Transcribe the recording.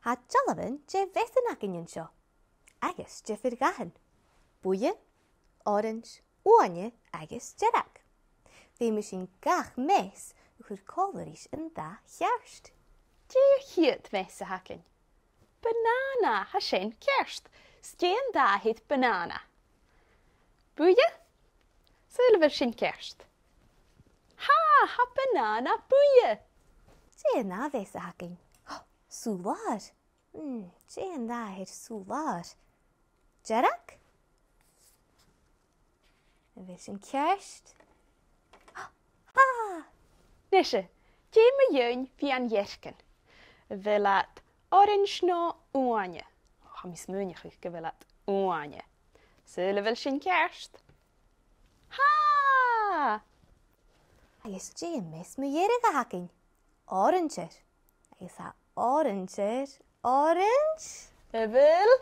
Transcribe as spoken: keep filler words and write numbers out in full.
A dealbhan de mheasan againn an seo, agus diofar dhathan. Buidhe, orains, uaine agus dearg. Feumaidh sinn gach meas a chur còmhla ris an dath cheart. Dè a' chiad mheas a th' againn? Banana, tha sin ceart. 'S dè an dath air banana? Buidhe? Saoil a bheil sin ceart? Tha, tha banana buidhe. Dè an ath mheas a th' againn? Sùbh-làir. Mm, dè an dath air sùbh-làir? Dearg? A bheil sin ceart? Ha! Nise, dè mu dheidhinn fìon-dhearcan? A bheil iad orains no uaine? Ò, tha mi a' smaoineachadh gu bheil iad uaine. Saoil a bheil sin ceart? Ha! Agus dè am meas mu dheireadh a th' againn? Orainsear. Agus tha orainsear orains? A bheil?